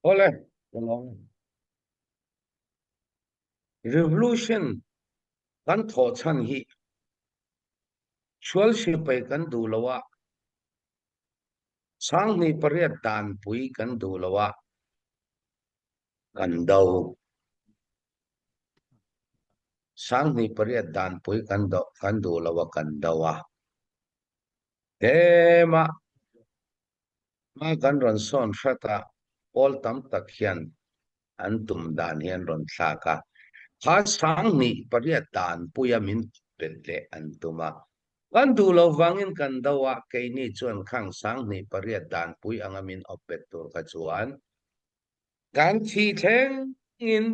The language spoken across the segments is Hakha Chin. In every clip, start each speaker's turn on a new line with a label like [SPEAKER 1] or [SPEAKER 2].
[SPEAKER 1] Awle, ka lawm. Revolution kan thawhchan hi sual sipai kan duh lo ah sanghnih pariat danpui kan duh lo ah kan do. Sanghnih pariat danpui kan do kan duh lo ah kan do a. Tlem ah Hma kan rawn sawn hrat a, pawl tam tak hian an tum dan hi an rawn thlak a, kha sanghnih pariat dan puia min bet leh an tum a. Kan duh lo vangin kan do a, keini chuan khang sanghnih pariat dan pui anga min awp bet tur kha chuan kan thi thlengin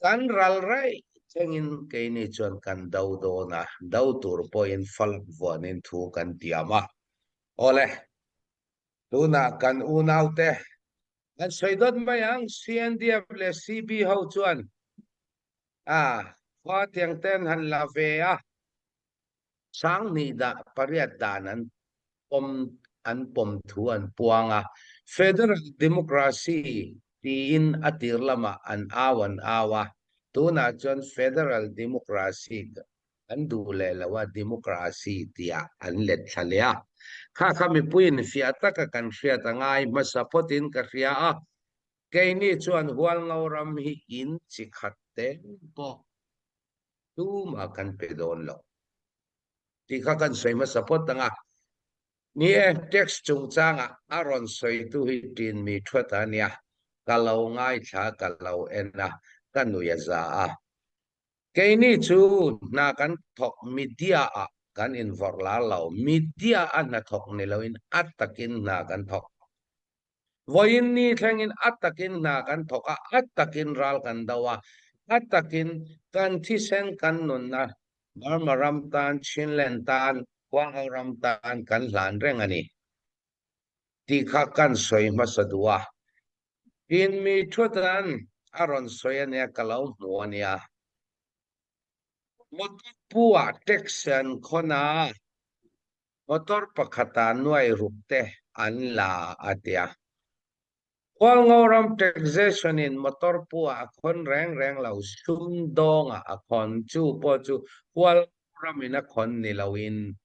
[SPEAKER 1] kan ral raih thlengin keini chuan kan do dawn a, do tur pawhin falak vuanin thu kan tiam a. Awle, tunah kan unaute kan sawi dawt mai ang, CNDF leh CB ho chuan a khua tiang ten han la ve a, sanghnih dah pariat dan an pawm an pawm thu an puang a, Federal Democracy tiin a tir lamah an au an au a, tunah chuan Federal Democracy an duh leh lo a, Democracy tiah an let thla leh a. Kha kha mipuiin fiah taka kan hriat a ngai hmasa phawtin ka hria a, keini chuan Hualngo ram hi in chi khat te pawh tumah kan pe dawn lo tih kha kan sawi hmasa phawt ang a. Ni e, tax chungchangah a rawn sawitu hi ṭin mi ṭhuat a nia, ka lo ngaithla ka lo en a, ka nui a za a. Keini chu hna kan thawk media ah kan invawrh lar lo, media a hnathawk ni loin a takin hna kan thawk. Vawiin ni thlengin a takin hna kan thawk a, a takin ral kan do a, a takin kan thisen kan nunna Burma ram tan, Chinland tan, Huangho ram tan kan hlan reng a ni tih kha kan sawi hmasa duh a. Tin mi thutan a rawn sawi a nia ka lo hmu a nia. Motor pu ah taxi an khawn a. Motor pakhata nuai ruk te an la a tia. Hualngo ram taxation in motor pu ah a khawn reng reng lo, sumdawng ah a khawn. Chu pawh chu Hualngo ram in a khawn ni lo in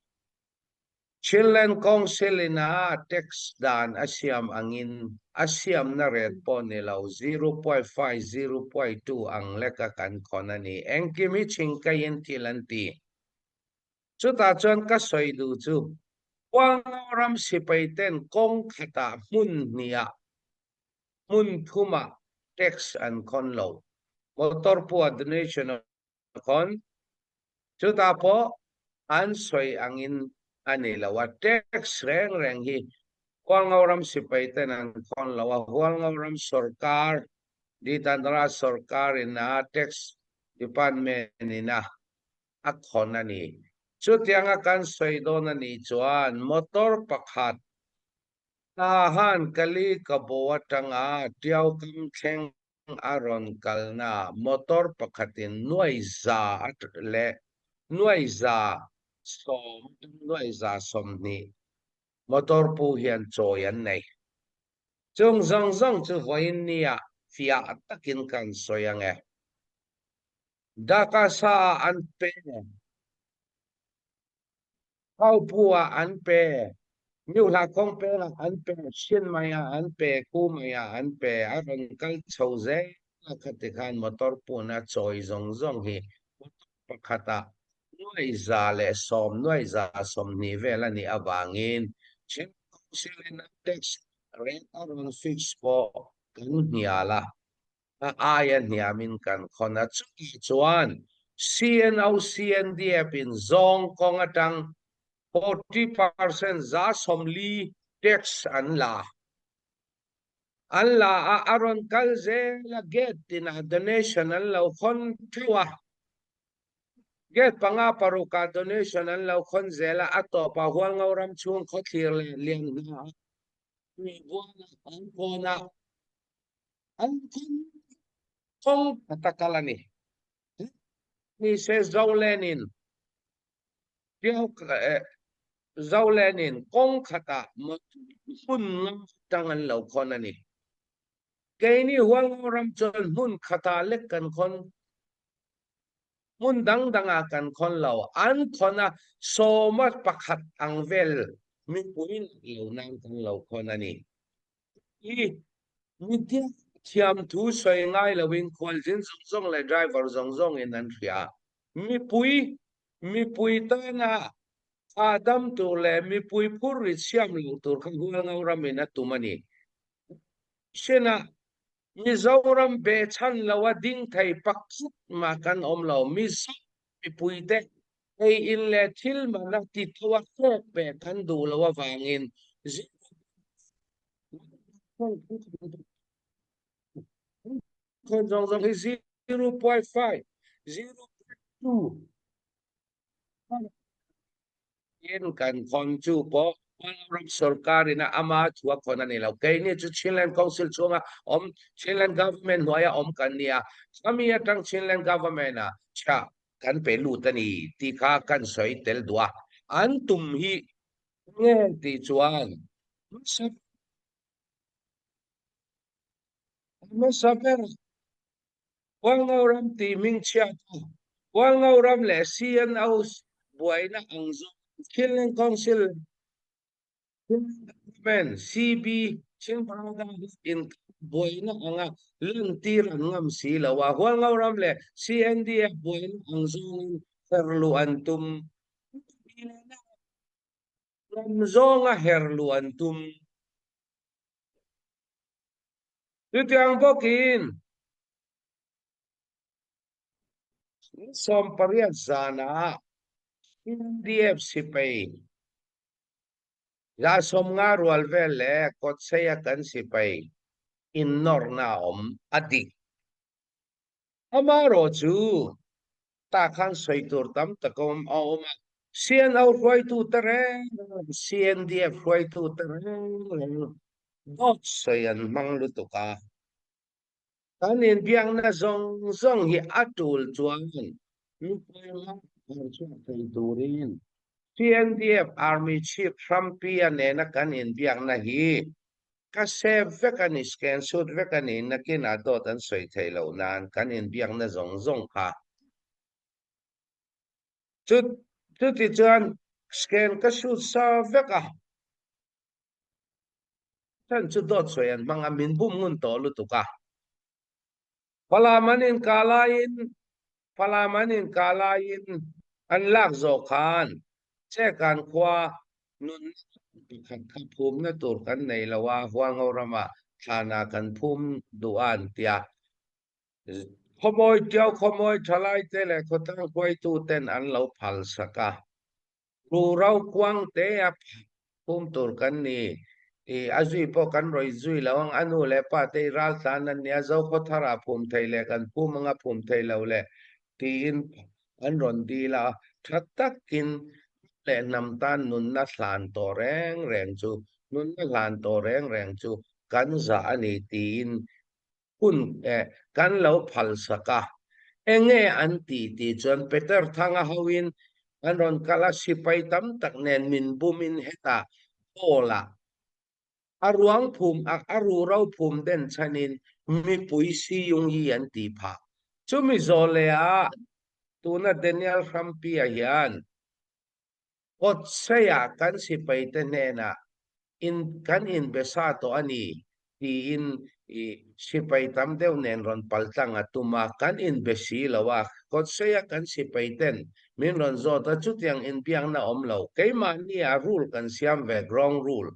[SPEAKER 1] Chinland Council in a tax dan a siam angin a siamna rate pawh ni lo 0.5, 0.2 ang leka kan khawn a ni. Engkim hi chhingkaiin thil an ti. Chutah chuan ka sawi duh chu Hualngo ram sipai ten kawng khatah hmun hnihah hmun thumah tax an khawn lo. Motor pawh donation a khawn. Chutah pawh an sawi angin a ni lo a, tax reng reng hi Hualngo ram sipai ten an khawn lo a, Hualngo ram sorkar, Ditandra sorkar in a tax department in a a khawn a ni. Chutianga kan sawi dawn a nih chuan motor pakhat Tahan Kali Kabo atanga Tiaukam thleng a rawn kalna motor pakhatin nuai za leh nuai za sawm atang nuai za 20 motor pu hian chawi an nei. Chung zawng zawng chu vawiin nia fiah takin kan sawi ang e. Daka sa ah an pe. Haupu ah an pe. Myohla kong peng ah an pe. Shinmai ah an pe. Kumai ah an pe. A rawn kal chho zel a khati khan motor pun a chawi zawng zawng hi motor pakhat ah nuai za leh sawm nuai za 20 vel a nih avangin Chin Council in a tax rate a rawn fix pawh kan hnial a. A aia hniamin kan khawn a, chutah chuan CNO CNDF in zawng kawng atang 40% za 40 tax an la an la a, a rawn kal zel a, gate tinah donation an lo khawn theuh a, gate panga parukah donation an lo khawn zel a, a tawpah Hualngo ram chhung khawthlir leh Lianhna ah tuibualah an khawn a. An kawng kawng khat a kal a ni. Ni se Zolenin Zolenin kawng khatah hmun nga tang an lo khawn a ni. Kei nih Hualngo ram cun hmun khat ah lek kan khon. Hmun dangdang ah kan khon lo. An khon ah sawma pakhat ang vel mipui lo nan kan lo khon ani. Hi mitia thiamthu soi ngai loin khualzin zongzong le driver zongzong in an hria. Mipui mipui tana hahdam tur le mipui phurrit siam lo tur kha Hualngo ram in a tum ani. Sinah Mizoram behchan lo a ding thei pakhat mah kan um lo. Mizo mipuite ei in le thil man a ti tho a hrek ve kan duh lo avangin zong zong hi 0.5 0.2 In kan khon cu pawh ram sorkar in ama thu a khon ani lo. Kei ni chu Chinland Council chunga om Chinland government hnuaia om kan nia. Khami atang Chinland government a cha kan pe lut ani ti kha kan soi tel dua. An tum hi nge ti chuan hmasa ber Hualngo ram ti hmingchhiat a, Hualngo ram leh CNO buaina ang zawng Chinland Council, Chinland Government, CB, Chin Brotherhood inkar buaina anga lantir an ngam si lo a, Hualngo ram leh CNDF buaina ang zawngin herluh an tum. Ram zawnga herluh an tum. Chutiang bawkin 18 zanah CNDF sipai 150 rual vel leh kawtseia kan sipai innawrna a awm a dik. Amaherawhchu tah khan sawi tur tam tak a awm a. CNO hruaitute reng reng, CNDF hruaitute reng reng dawt sawi an hmang lutuk a. Kan inbiakna zawng zawng hi a tul chuan mipui hma har chhuak thei turin CNDF Army Chief Hrampia nena kan inbiakna hi Ka save vek a ni, scan shoot vek a ni, nakinah dawt an sawi theih loh nan kan inbiakna zawng zawng kha. Chu chuti chuan scan ka shoot sa vek a, chhan chu dawt sawi an hmang a, min bum ngun tawh lutuk a. Falam an inkah laiin Falam an inkah laiin an lak zawh khan Chekan khua nunna pakhat kha phumna tur kan nei lo a, Hualngo ramah thlanah kan phum duh a an ti a. Khawmawi Tiau khawmawi thalaite leh khawtlang hruaituten an lo phalsak a. Ruro kuang te a phum tur kan ni. I a zui pawh kan rawi zui lo ang. A nu leh pa te i ral tlan an nia, Zokhaw thar ah phum thei leh kan phum anga phum thei lo le tiin an rawn dil a. Tha takin leh hnam tan nunna hlan tawh reng reng chu nunna hlan tawh reng reng chu kan zah a ni tiin hun kan lo phalsak a, enge an tih tih chuan Peter Thanga hoin an rawn kal a, sipai tam tak nen min bumin hetah hall-ah a ruang phum a, a ruhro phum den chhanin mipui Siyungyi an tih phah. Chumi zawh lehah tuna Daniel Hrampia hian Kawtseia kan sipaite hnenah in kan inbe sa tawh a ni tiin i sipai tam deuh nen rawn paltlang a tum a, kan inbe si lo a, Kawtseia kan sipaiten min rawn zawt a, chutiang inbiakna awm lo, keimahni a rule kan siam ve, ground rule,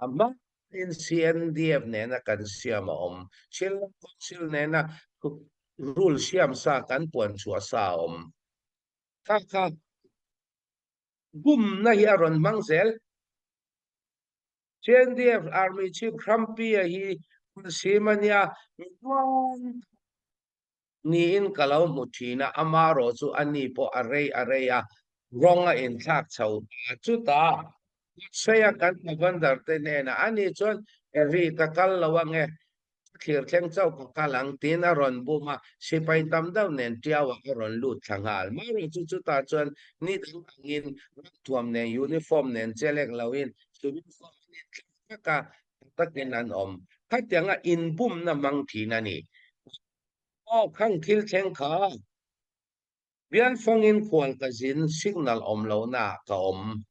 [SPEAKER 1] a hmain CNDF nena kan siam a awm, Shillong Council nena rule siam sa kan puan chhuah sa a awm. Kha kha bumna hi a rawn hmang zel. CNDF Army Chief Hrampia hi sim a nia, mi tuang niin ka lo hmu thin a, ama erawh chu a ni pawh a rei a rei a, rawng a inthlak chho ta. Chutah Saia kan Commander te hnenah ani chuan ri ka kal lo ange, Thlir thleng chauh ka kal ang tiin a rawn bum a, sipai tam deuh nen Tiauah a rawn lut thla nghal. Mahrawh chu chutah chuan ni dang angin ramthuam nen uniform nen chelek loin civil form an inthlak vek a, tha takin an awm. Khatiang a inbumna hmang thin a ni. Aw khang thil thleng kha bianfang in khual ka zin signal awm lohna ka awm.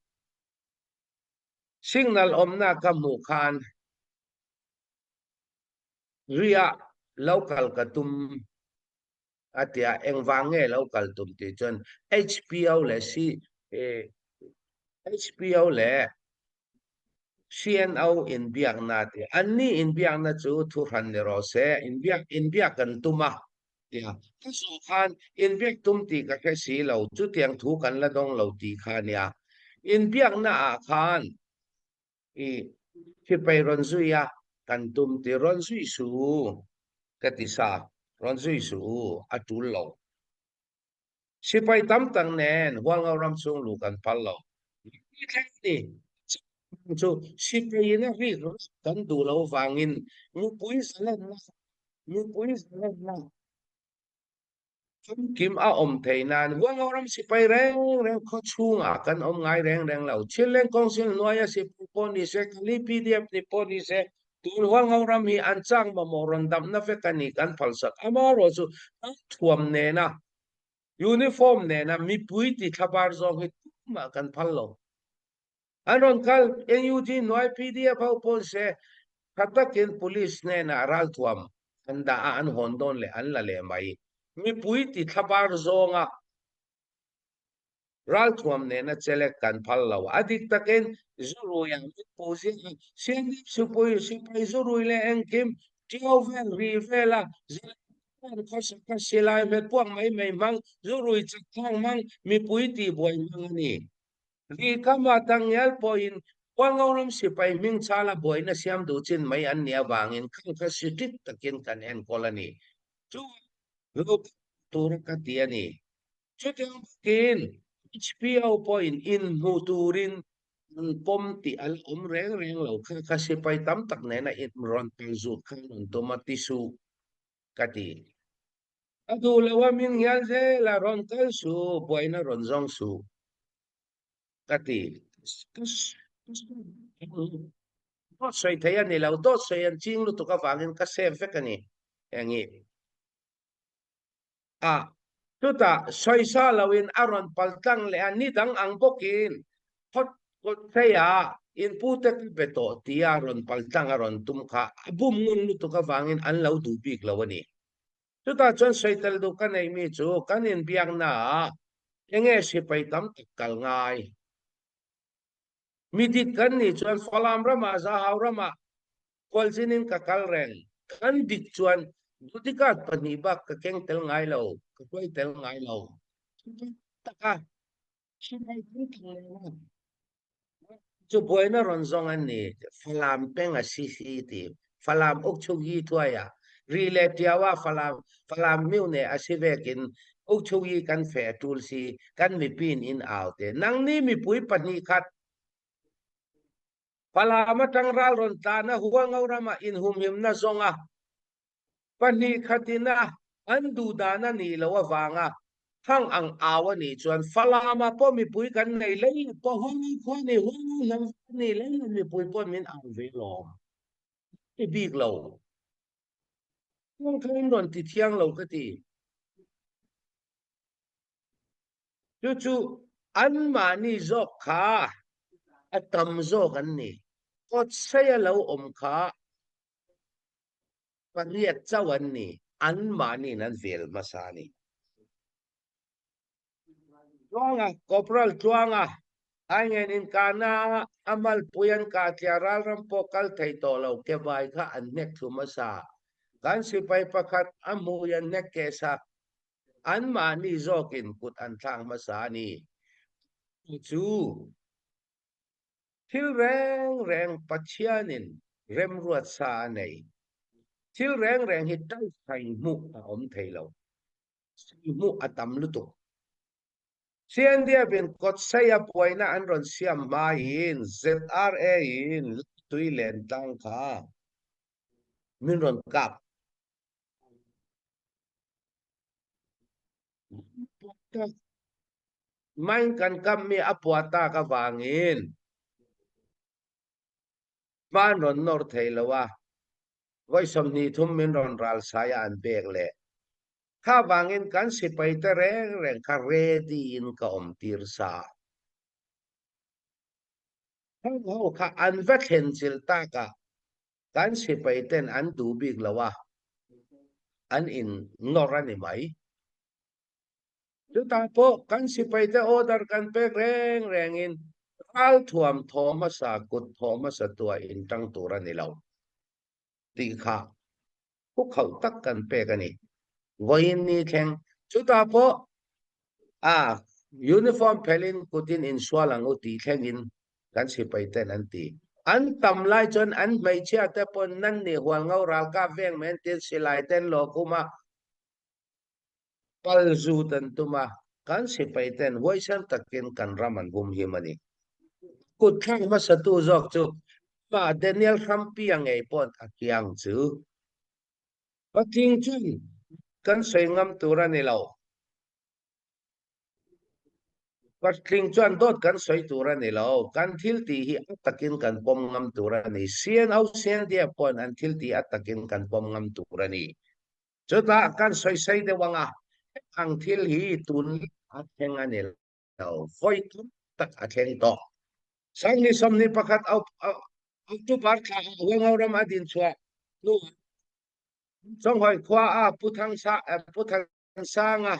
[SPEAKER 1] Signal awmna ka hmuh khan riah lo kal ka tum a ti a, engvang nge lo kal tum tih chuan HPO leh C HPO leh CNO inbiakna a ti a, anni inbiakna chu thuhran ni rawh se, inbiak inbiak kan tum a ti a, ka zawh khan inbiak tum tih ka hre si lo, chutiang thu kan la dawng lo tih kha a nia, inbiakna ah khan i sipai rawn zui a kan tum ti rawn zui su ka ti sa, rawn zui su a tul lo. Sipai tam tak nen Hualngo ram chhung luh kan phal lo. Ni thleng ni chu sipai in a rik kan duh lo vangin mipui zalenna mipui zalenna Famkim a awm theih nan Hualngo ram sipai reng reng khaw chhungah kan awm ngai reng reng lo. Thilleng Council hnuaia sipai pawh ni se, Kali PDF ni pawh ni se, tun Hualngo ram hi an chak mamawh rawn damna vek a ni kan phalsak. Amaherawhchu kan thuam nena uniform nena mipui ti thlabar zawng hi tumah kan phal lo. An rawn kal, NUG hnuai PDF ho pawn se tha takin Police hnenah ralthuam an dah a, an hawn dawn leh an la leh mai. Mipui ti thlabar zawnga ralthuam nena chelek kan phal lo. A dik takin zurui ang min pu zing a, CNF sipui sipai zurui leh engkim ṭiau vel ri vela zalen an khawsak a, silai hmet puak mai mai hmang, zurui chak thlak hmang, mipui tihbuai hmang a ni. Rihkama Tangial pawhin Hualngo ram sipai hming chala buaina siam duh chin mai an nih avangin khang kha strict takin kan enkawl a ni. Chu lo tura ka ti a ni. Chutiang bawkin HPO pawhin inhmu turin an pawm tih a la awm reng reng lo. Kha kha sipai tam tak nena inrawn palzut kha an rawn tum a ti suh ka ti. A duh lo a min ngial zel a, rawn kal suh, buaina rawn zawng suh ka ti. Dawt sawi thei a ni lo, dawt sawi an ching lutuk avangin ka save vek a ni. Eng hi? A, chutah sawisa loin a rawn pal tlang leh a, ni dang ang bawkin phawt kawt theiah inpute ka be tawh tia rawn pal tlang a rawn tum kha a bum ngun lutuk avangin an lo duh bik lo a ni. Chutah chuan sawi tel duh ka neih mi chu kan inbiakna ah enge sipai tam tak kal ngai. Mi dik kan nih chuan Falam ramah Zahau ramah khualzin in ka kal reng. Kan dik chuan bodyguard pahnih bak ka keng tel ngai lo, ka hruai tel ngai lo. Taka Sipai tam tak nena chu buaina rawn zawng an ni. Falam peng a si si ti. Falam ukchuk yi thuai ah ri le tiau ah Falam Falam myu ne a si vekin ukchuk yi kan fe a tul si kan mipi in in au te. Nangni mipui pahnih khat Falam atang ral rawn tlan a Hualngo ram ah inhumhimna zawng a Pahnih khatin a an duh dan a nih loh avanga thang ang au a nih chuan Falam ah pawh mipui kan nei lei lo pawh Hualngo khua ni Hualngo hnam vek ni lei lo mipui pawh min au ve lawm ti bik lo. Kawng kha in rawn ti thiang lo ka ti. Chu chu anmahni zawk kha a tam zawk an ni. Kawtsaia lo awm kha pariat chauh an ni, anmahniin an vel hmasa a ni. Tluanga, Corporal Tluanga, Aingen inkahna a malpui an kah tliah ralram pawh kal thei tawh lo, kebai kha an hnek thlu hmasa. Kan sipai pakhat a hmui an hnek keh sak, anmahni zawkin kut an thlak hmasa a ni. Chu chu Thil reng reng Pathianin remruat sa a nei. Thil reng reng hi taihrai hmuh a awm thei lo. Sei hmuh a tam lutuk. CNDF in kawtseia buaina an rawn siam hmaiin ZRA in tui len tlang kha min rawn kap. Mine kan kammi a puah tak avangin hma an rawn nawr thei lo a. Voi 23 min rawn ral sai ah an pek le kha vangin kan sipai te reng reng kha ready in ka om tir sa. Heng ho kha an va thlen chil tak ah kan sipai ten an duh bik lo a, an in nawr a ni mai. Chutah pawh kan sipai te order kan pek reng reng in ralthuam thaw hmasa kut thaw hmasa tuah in tang tur a ni lo tih kha hukhoh tak kan pek a ni. Vawiin ni thleng chutah pawh a uniform phelin kutin insual ang u tih thlengin kan sipai ten an ti. An tam lai chuan an hmeichhia te pawn nan nih hualngo ralkap veng men tin silai ten lawkhum a Pal zut an tum a, kan sipai ten huaisen takin kan ram an humhim a ni. Kut thlak hmasatu zawk chu amah Daniel Hrampia ngei paw'n a kiang chu. Patling chuan kan sawi ngam tur a ni lo. Patling chuan dawt kan sawi tur a ni lo. Kan thil tih hi a takin kan pawm ngam tur a ni. CNO CNDF paw'n an thil tih a takin kan pawm ngam tur a ni. Chutah kan sawisei deuh ang a, heng thil hi tun a thleng a ni lo, vawi tam tak a thleng tawh. Sangni 21 October thla ah Hualngo ram a din chhuah hnuah Chawnghawi khua ah Pu Thangsanga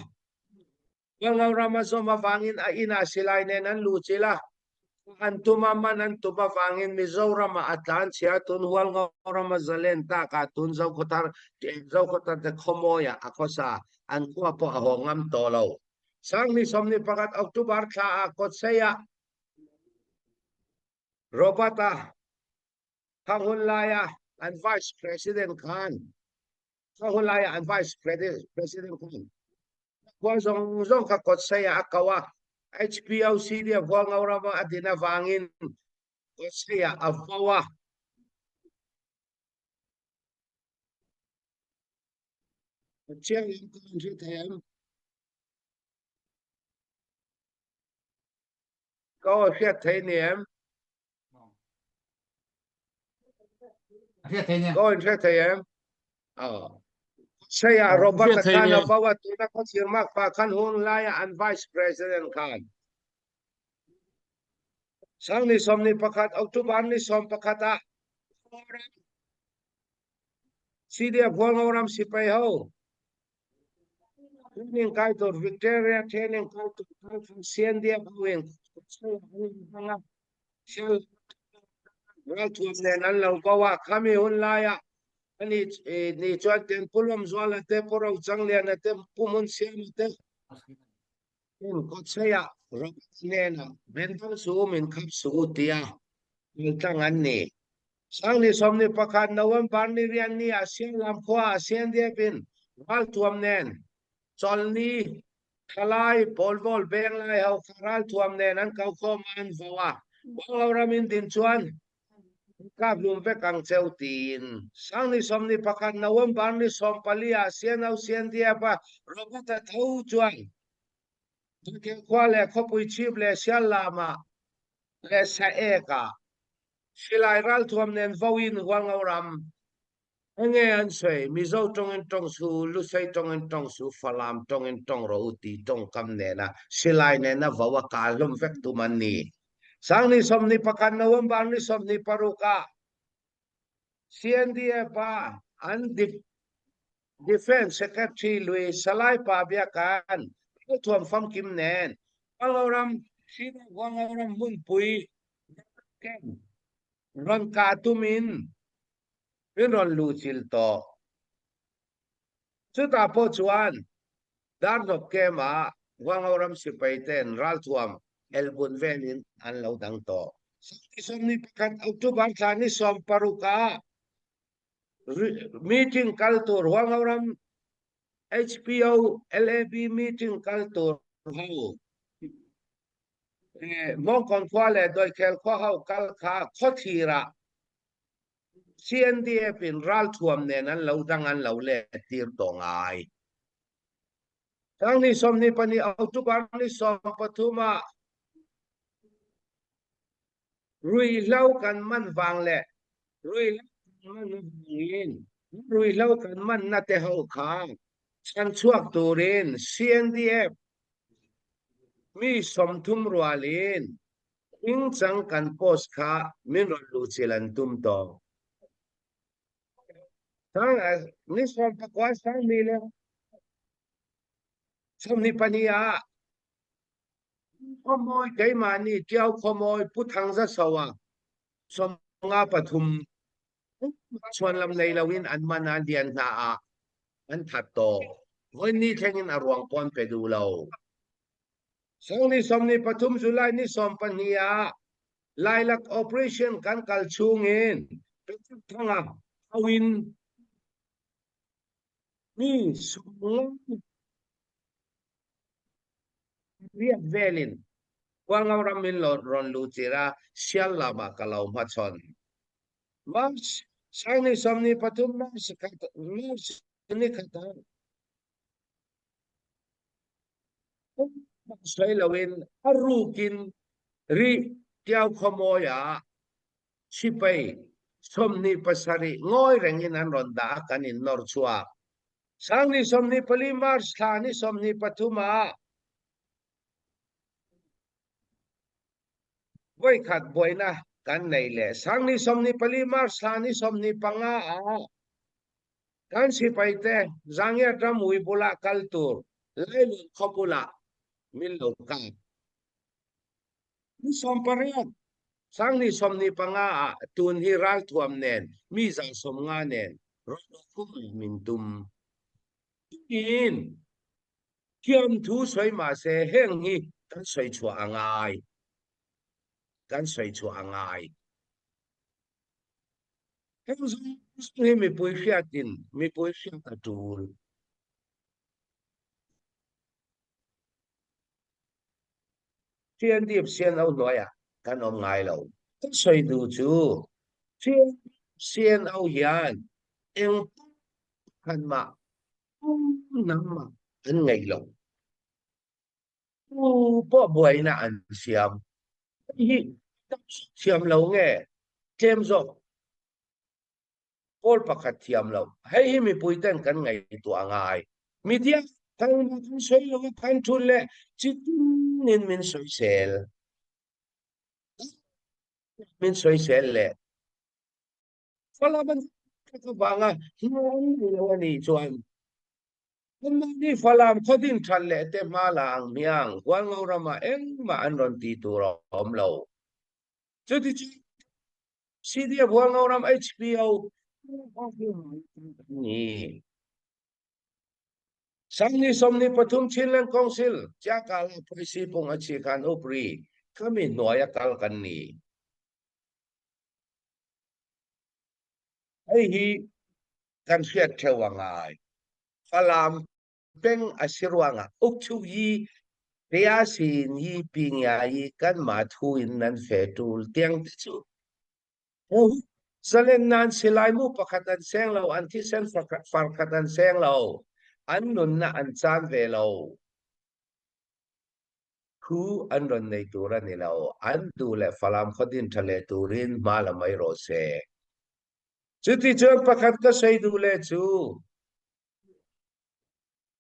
[SPEAKER 1] Hualngo ram a zawm avangin a inn ah silai nen an luhchilh a, an tum a, man an tum avangin Mizoram ah a tlanchhia a, tun Hualngo ram a zalen tak ah tun Zokhawthar Zokhawthar te khawmawi ah a khawsa, an khua pawh a haw ngam tawh lo. Sangni 21 October thla ah Kawtsei ah Robert-a kha hun laia an Vice President khan kha hun laia an Vice President khan Khual zawng zawng kha kawtsei ah a ko a, HPOC nih a Hualngo ram ah a din avangin kawtsei ah a vo a. Chiang in ka in hre thei em? Ka aw hriat thei ni em?
[SPEAKER 2] Hriat thei nia.
[SPEAKER 1] Ka aw in hre thei em? Aw. Saya Robert
[SPEAKER 2] Hriat thei
[SPEAKER 1] khan
[SPEAKER 2] nia.
[SPEAKER 1] a vo a tuna khawthir makpa khan hun laia an vice president khan. Sang ni 11 October ni 11 ah CDF Hualngo ram sipai ho training kai tur Victoria training kai tur kal khan CNDF ho in ralthuam nen an lo vo a khami hun laia ani ni chuan ten Pu Lawmzuala te Pu Rochangliana te Pu Hmunsiama te in kawtcheiah Robert hnenah Bendang su min khap su tia kaltlang an ni. Sangni 11 November ni rian ni ah Sianglam khua ah CNDF in ralthuam nen chawlni thalai pawlvawl venglai ho kha ralthuam nen an ko khawm a an vo a. Huanglo ram in din chuan kap hlum vek ang cheu tiin Sangni 11 November ni 14 ah CNO CNDF a Robert a tho chuan Tuikhel khua le khawpui chhip le Siallam ah le Saek ah Silai ralthuam nen vo in Hualngo ram enge an sawi Mizo tawng in tawng su Lusei tawng in tawng su Falam tawng in tawng rawh u ti tawngkam nena silai nena vo a kah hlum vek tum an ni. Sangni 21 November ni 26 ah CNDF ah an Defence Secretary Lui Salai Pa Biakan ralthuam famkim nen Hualngo ram Hualngo ram hmunpui rawn kah tumin min rawn luhchilh tawh. Chutah pawh chuan Darhnawp camp ah Hualngo ram sipai ten ralthuam elbun velin an lo dang tawh. 21 October thla ni 16 ah meeting kal tur Hualngo ram HPO LAB meeting kal tur ho Hmawngkawn khua le Doikhel khua ho kal kha khawthlir ah CNDF in ralthuam nen an lo dang an lo let tir tawh ngai. Tang ni 22 October ni 13 ah ruihhlo kan man vang le ruihhlo kan man avangin. Ruihhlo kan manna te ho kha chanchuak turin CNDF mi 30 rualin ningcang kan post kha min rawn luhchilh an tum tawh. Sang ni 19 sangmi le 22 ah Khuamawi keimah nih Ṭiau khuamawi Pu Thang Za So ah 53 chuanlam nei loin an man ah lian hna ah an that tawh. Voi ni thleng in a ruang pawn pe duh lo. Sangni 13 July ni 12 ah Lailak operation kan kal chungin Thang ah awin mi sung riat velin Hualngo ram in rawn luhtir a sial lam ah ka lo hmachon. March sangni 23 March March ni khat ah soi loin a rukin ri tiau khuamawi ah sipei 27 ngawi reng in an rawn dah kan in nor chuak. Sangni 24 March thla ni 23 ah voikhat buaina kan nei le sangni 24 March thla ni 25 ah kan sipai te Zangiat ram ui bula kal tur Lailun khawbula min lo kap. Ni 18 sangni 25 ah tun hi ralthuam nen mi 150 nen rawluk min tum. In Thiamthu sawi mahse heng hi kan sawi chhuah a ngai. Kan sawi chhuah a ngai. Heng zawng zawng hi mipui hriatin mipui hriat a tul. CNDF CNO hnuaiah kan awm ngai lo. Ka sawi duh chu CNO hian eng pakhat mah nangmah an ngaih lo. Tu pawh buaina an siam. Hei hi thiam lo nge tlem zawk pawl pakhat thiam lo. Hei hi mipui ten kan ngaihtuah a ngai. Media kan kan sawi lo a kan thul leh chitin in min sawisel. Min sawisel leh Falam an tak avanga hna an nei lo a nih chuan anmahni Falam khaw din that leh te hma la ang hmiang Hualngo ramah engmah an rawn ti tur a awm lo. Chuti chu CDF Hualngo ram HPO ni. Sangni 23 Chinland Council Chiakala Phaisi pung a chi khan upri khami hnuaia kal kan ni. Hei hi kan hriat ṭheo a ngai. Falam peng a si ruangah ukchu yi tia sin yi pingya yi kanmah thu in nan fe ṭul tiang te cu. Zalen nan silai mu pakhat an seng lo, an thisen farkhat an seng lo, an nunnak an caan ve lo. Thu an rawn nei tur a ni lo. An duh leh Falam khaw din tha leh turin hma la mai rawh se. Chuti chuan pakhat ka sawi duh leh chu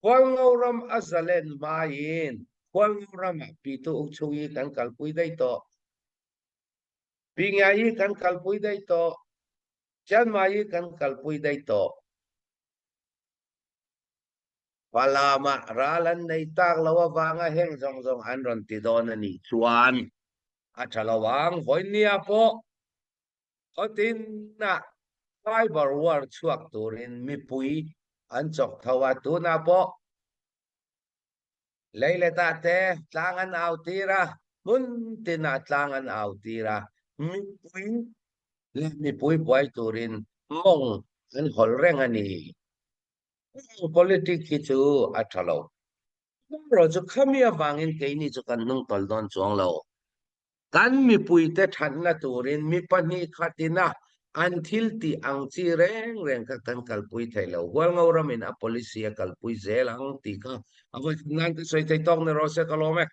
[SPEAKER 1] Hualngo ram a zalen hmain Hualngo ramah Pitu uk chung i kan kalpui daih tawh. Pingia i kan kalpui daih tawh. Chiangmai i kan kalpui daih tawh. Falam-ah ral an nei tak lo avanga heng zawng zawng an rawn ti dawn a nih chuan a tha lo ang. Vawinia pawh khawtinah cyber war chhuak turin mipui an chawk tho a, tunah pawh leiletah te tlang an au tir a, hmun tinah tlang an au tir a, mipui leh mipui buai turin mawng an hawlh reng a ni. Politic hi chu a tha lo. Erawh chu khami avangin keini chu kan hnung tawlh dawn chuang lo. Kan mipuite thatna turin mi pahnih khatina an thil tih ang chi reng reng kha kan kalpui thei lo. Hualngo ramin a policy a kalpui zel ang tih kha a vawi khat nan ka sawi thei tawk ni rawh se ka lawm e.